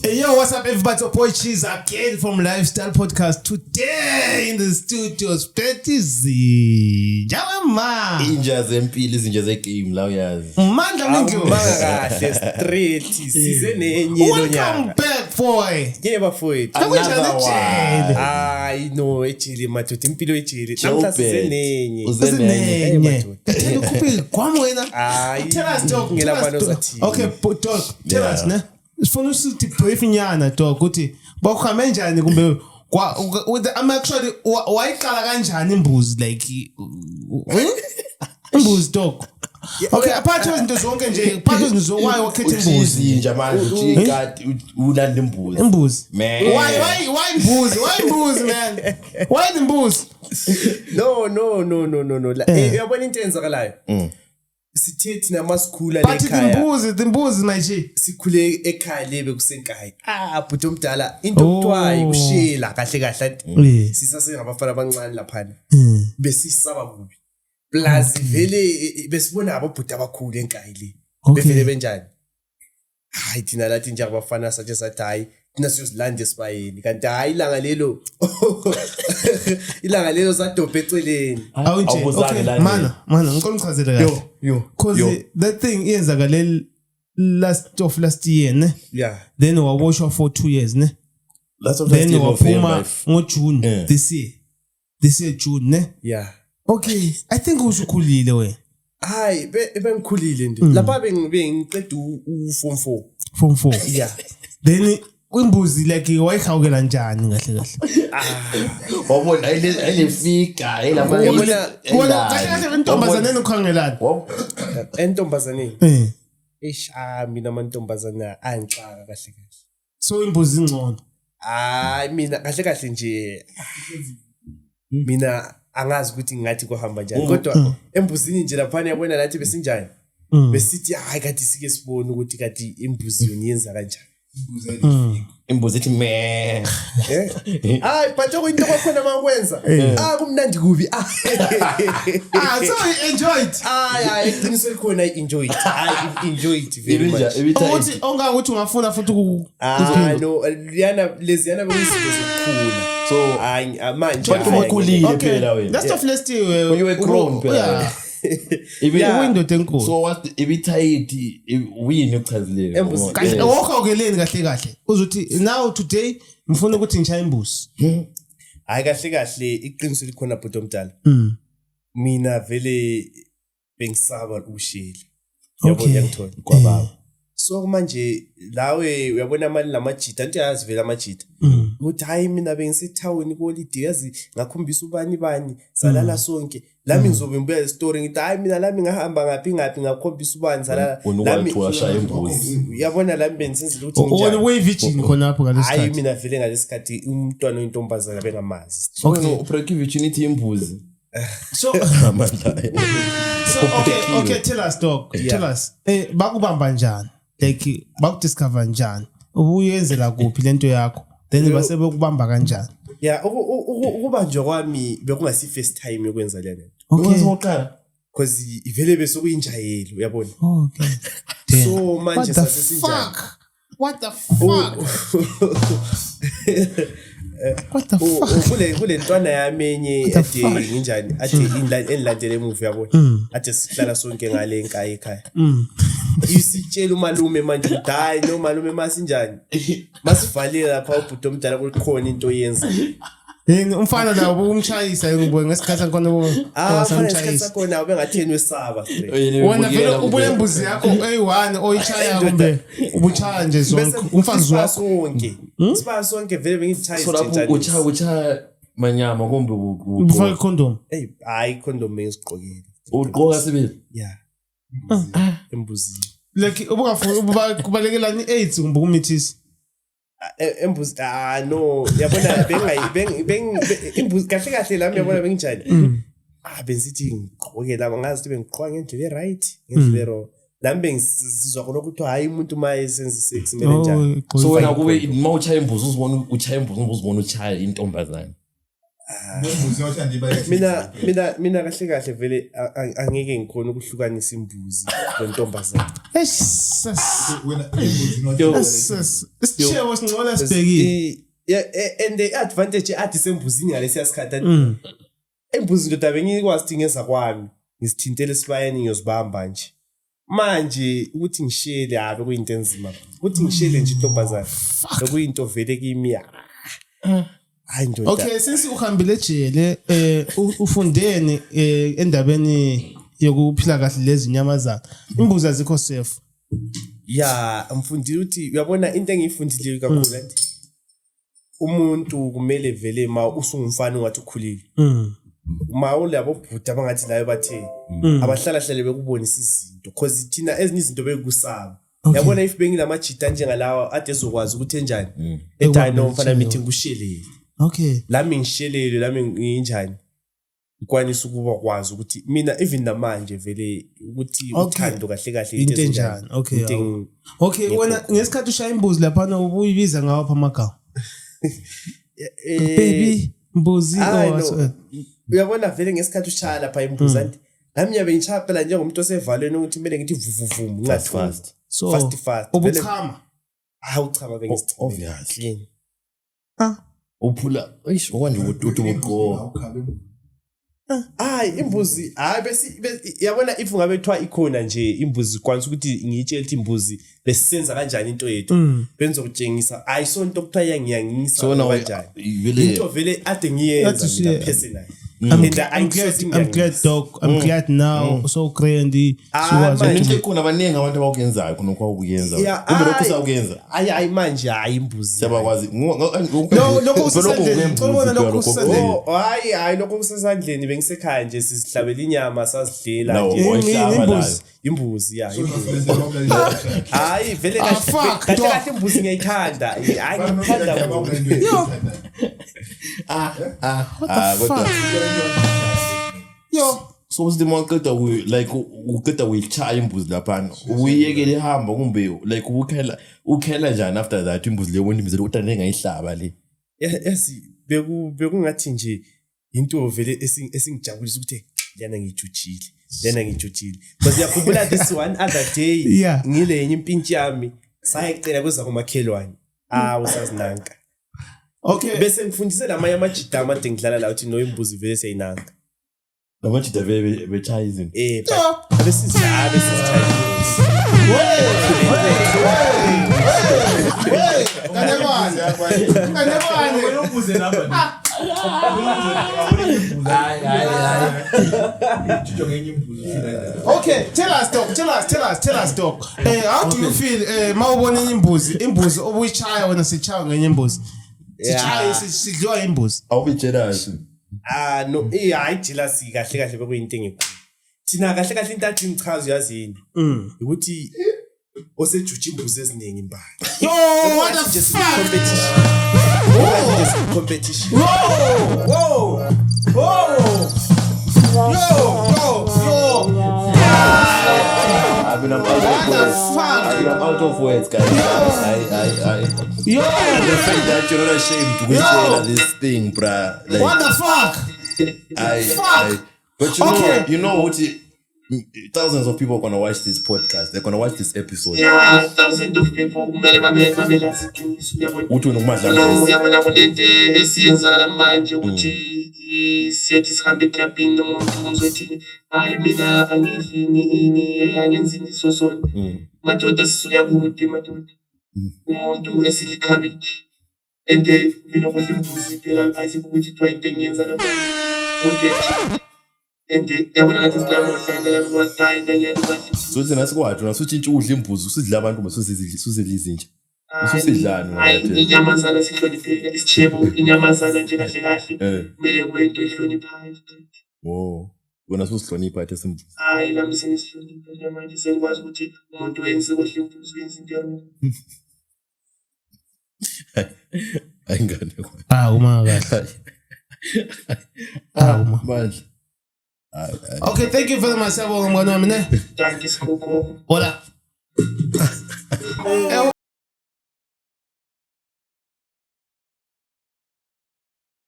Hey yo, what's up everybody? It's your boy Cheese again from Lifestyle Podcast. Today in the studios, Betty Z. Ma. Inja zempilo, izinja zegame la uyazi. Mandla Mningi. Awumanga kahle straight size nenye Welcome lonyaka. back, boy. Ke bafowethu. Sekunjani Another one. ejele? Hayi no, ejele madoda, impilo ejele. Namhla size Joe nenye. Uze nenye. Uzenenye. madoda. Kathela ukhuphe kwami wena. Hayi. Tell us dog. Ngela Tell us, bana dog. ozathini. Okay, dog. Tell Yeah. us ne. Sifuna usithi brief nyana dog ukuthi bakuhambe njani kumbe kwa I'm actually wayiqala kanjani imbuzi like imbuzi dog. Okay, apart izinto zonke nje, apart izinto zonke why wakhetha Uthi imbuzi? izinja manje, uthi ikati, ulanda imbuzi. Imbuzi. Man. Why imbuzi? Why imbuzi man? Why the imbuzi? No no no no no no. Uyabona into eyenzakalayo? Sithe thina masikhula But the lekhaya. imbuzi, the imbuzi my G. Sikhule ekhaya le bekusenkayi. Ah, bhuti omdala, into Oh. kuthiwa ikushela kahle kahle anti. Yeah. Sisasengabafana abancane laphana. Besisaba kubi. Plus vele besibona abobhuti abakhulu enkayi le. Okay. Bevele benjani? Hayi thina lathi nje abafana sathi sathi hayi thina siyozilanda esibayeni kanti hayi ilanga lelo ilanga lelo sadobha eceleni. Awunje. Awubuzange Okay, la mana, mana ngicela ungichazele kahle. Yo. Cause Yo. that thing iyenzakale last of last year ne. Yeah. Then waboshwa for 2 years ne. Last of last Then year waphuma November. ngoJune Yeah. this year. This year June ne. Yeah. Okay, I think usukhulile wena. Hayi bengikhulile nje. Lapha bengiqeda u form 4. Form 4. Yeah. Then imbuzi like wayihawukela njani kahle kahle? Wabona ayile fika, ayilama. Uyabona- Wena kahle kahle intombazane enokhangelana. Entombazaneni. Eh. Eish, ah mina amantombazana angixaka kahle kahle. So imbuzi ingcono. Hayi mina kahle kahle nje mina angazi ukuthi ngingathi kuhamba njani kodwa embuzini nje laphana yabona nathi besinjani besithi hayi kade sike sibone ukuthi kade imbuzi yona yenza kanjani. Imbuzi ithi me. Eh? Hayi but okuyinto kwakhona makwenza ah kumnandi kubi. Ah. Ah, so you enjoyed. Hayi hayi iqiniso likhona, I enjoy it. I enjoy it very Ibinja much. ibitha. Ukuthi ongakuthi ungafuna futhi ku Ah no, liyana leziyana bekuyizinto zokukhula. So Hayi manje But hayi. ukhulile Okay. phela wena. Last of last year When you were grown phela. Yeah. Ibi- Uyindoda enkulu. So what ibithayithi uyini okuchazileyo? Embuzi. Kahle Yes. wohawukeleni kahle kahle. Uzothi now today ngifuna ukuthi ngishaye imbuzi. Hayi kahle kahle iqiniso likhona bhuti omdala. Mina vele bengisaba ukushela. Yabo Okay. ngiyangithola. Kwababa. So manje lawe uyabona amali lamajita anti yazi vele amajita. Ukuthi hayi mina bengisethawini kuholiday yazi ngakhombisa ubani bani salala sonke. Lami ngizobe ngibuya le story ngithi hayi mina lami ngahamba ngaphi ngaphi ngakhombisa ubani salala. Wena Lami ukwathi washaya imbuzi. uyabona lami bengisenzela ukuthi Wena nginjani. uyi-virgin khonapho Hayi ngalesikhathi. mina vele ngalesikhathi umntwana oyintombazana bengamazi. So wena ubreak virginity imbuzi. So Amandla. so okay, tell us dog. Yeah. Tell us. Eh bakubamba njani? Like bakudiscover njani? Ubuyenzela kuphi lento yakho? Then base bekubamba kanjani? Yeah, ukubanjwa kwami bekungasi first time yokwenza le nto. Okay. Okokuqala. Because ivele besokuyinjayelo uyabona. Okay. Damn. So manje What the sasesinjani? fuck? What the fuck? What the fuck? Kule ntwana yami enye What the ade fuck? nginjani ade engilandele emuva uyabona. Ade sihlala sonke ngale enkaya ekhaya. Isitshela umalume manje ukuthi hayi no malume masinjani. Masivalile lapha ubhuti omdala kukhona into oyenza. Yini umfana lawo umshayisa ngibuye ngesikhathi sakhona Ah, fanele isikhathi wasamshayisa. sakhona ubengatheni wesaba straight. Wena vele ubuye imbuzi yakho eyi-one oyishaya kumbe ubuchaya nje zonke umfazi Sibaya wakho. sonke. Sibaya sonke vele bengizithaya So lapho uchaya manyama kumbe Ubufaka icondom. Hey, hayi condom bengizigqokile. ugqoka sibili. Yeah. Embuzini. Like ubungafuni kubalekelani i-AIDS kumbe ukumithisa. Embuzi ah no, yabona bengayi beng beng imbuzi kahle kahle lami yabona benginjani. Ah bengithi ngigqoke lami ngazi ukuthi bengigqoka ngendlela e-right, ngendlela e-wrong. Lami bengisizwa khona ukuthi hayi umuntu uma esenza sex kumele njani. Oh, So wena kube uma uchaya imbuzi uzibona uchaya imbuzi uzibona uchaya intombazane. Nembuzi yothanda iba Mina kahle kahle vele angeke ngikhona ukuhlukanisa imbuzi nentombazana. Eish, sis. Wena imbuzi Yo. Sis. Isitshebo singcola sibhekile. Yeah, and the advantage athi sembuzini ngalesiya sikhathi, embuzi ndoda bengikwazi ukuthi ngeza kwami ngisithintele esibayeni, ngiyozibamba nje. Manje ukuthi ngishele habe kuyinto enzima, ukuthi ngishele nje intombazana lokuyinto vele kimi, hayi ndoda. Okay, since uhambile ejele, ufundeni endabeni yokuphila kahle lezi nyamazana? Imbuzi azikho safe. Ya, ngifundile ukuthi, uyabona, into engiyifundile kakhulu athi umuntu kumele vele ma usungumfana ungathi ukhulile, ma ulabo bhuti abangathi layo bathe abahlala hlale bekubonisa izinto, cause thina ezinye izinto bekusaba. Yabona, if bengilamajita njengalawa ade ezokwazi ukuthi enjani, ethi hayi no mfana, mithi ngikushelele, lami ngishelele, lami nginjani, ngikwanisa ukuba kwazi ukuthi mina even namanje vele ukuthi uthando kahle kahle Into ezinjani. enjani? Okay, Into yawo. Okay, wena Ngekho. ngesikhathi ushaya imbuzi laphana ubuyibiza ngawaphi amagama? Baby, mbuzi, Hayi, or no. whatsoever. Uyabona vele ngesikhathi ushaya lapha imbuzi, anti nami ngiyabe ngishaya phela njengomuntu osevalweni ukuthi kumele ngithi vuvuvumu Fast, ngingathuki. fast. So Fast fast. Vele- ubuchama. Hawu, chama bengisichamela. Obvious. Clean. Ah. Uphula eish okwanje uthi ubuqo. Hayi imbuzi, hayi bese yabona, if ngabe kuthiwa ikhona nje imbuzi, kwanisa ukuthi ngiyitshele ukuthi imbuzi besisenza kanjani into yethu, benzokutshengisa ayisonto okuthiwa iyangiyangisa So now kanjani, vele into vele ade ngiyenza Athi mina personally. And I'm glad, I'm glad dog. I'm glad now. So grand. Ah, Sikwazi manje. into ekhona baningi abantu abakuyenzayo khona okwakuyenza. Yeah, Kumbe lokhu hayi. sakuyenza. Hayi hayi, manje hayi imbuzi. Siyabakwazi. No, lokho kusesandleni. Ngicela ukubona lokho kusesandleni. Oh, hayi hayi, lokho kusesandleni, bengisekhaya nje sizihlabela inyama sazidlela No, nje. wayihlaba Imbuzi. nayo. Imbuzi, ya, imbuzi, hayi vele Ah, kahle fuck, kahle dog. kahle imbuzi ngiyayithanda, hayi ngiyithanda. Ah, kodwa Yo. So uthi uma uqeda like uqeda kuyichaya imbuzi laphana, uyiyekele ihamba kumbe like ukhela ukhela njani after that imbuzi leyo wena imbuzi kodwa nengayihlaba le? Yazi bekungathi nje into vele esingijabulisa ukuthi lena ngijujile, lena ngijujile, because yakhumbula this one other day, ngile yenye impintshi yami sayicela kweza kumakhelwane, ah usazinanka. Bese ngifundise lamanye amajita amade ngidlala la ukuthi no imbuzi vele siyayinanka. Namajita vele bechaya izinto. But abesizithaya imbuzi. Kanekwane. Kanekwane. Ubuze lapha. Hayi hayi hayi. Ngenye imbuzi. Okay, tell us dog, tell us, tell us, tell us dog. How do you feel mawubona enye imbuzi, imbuzi obuyichaya wena sichaya ngenye imbuzi? Sichaya sidliwa imbuzi. Awube jealous. Ah no, hayi jealousy kahle kahle bekuyinto engekho. Thina kahle kahle into athi ngichaza uyazi yini? Ukuthi osejutsha imbuzi eziningi imbala. Yo, what the Just fuck? competition. Oh, competition. Whoa! Whoa! Whoa! Yo, yo, yo. I mean, I'm out of What the words. fuck? I mean, I'm out of words, guys. I. Yo! The fact that you're not ashamed to Yo. say this thing, bruh. Like, What the fuck? Fuck. But you Okay. know, you know what? Thousands of people are gonna watch this podcast. They're gonna watch this episode. Yeah, thousands of people kumele babe lazi iqiniso, uyabona. Uthi wena umadla No, mbuzi. uyabona kulento esiyenzakala manje ukuthi siyathi sihambe eklabhini nomuntu uzothi hayi mina angidlini ini angenzini so. Madoda, sisuka kude madoda, umuntu esidla ikhabishi and mina kudla imbuzi phela ayisikho ukuthi kuthiwa into engiyenza lapha umuntu uyajika and yabona ngathi silamohlangela ndanyana bahle. So thina sikwazi wena sutshintsha udla imbuzi usidla abantu mase usizidla izinja. Ususidlani wena Hayi nje? inyamazana sihlonipheke, isitshebo inyamazana nje kahle kahle kumele kube into ehloniphayo. Oh. Wena susihlonipha athi simbuzi. Hayi nami sengisihlonipha nje manje, sengikwazi ukuthi umuntu wenze kodla imbuzi wenza into e-wrong. Hayi ngane kwa. Ah, uma kahle. Ah, manje. Hayi, hayi. Okay, thank you very much. Siyabonga mngani wami ne. Dankie sikhokho. Hola.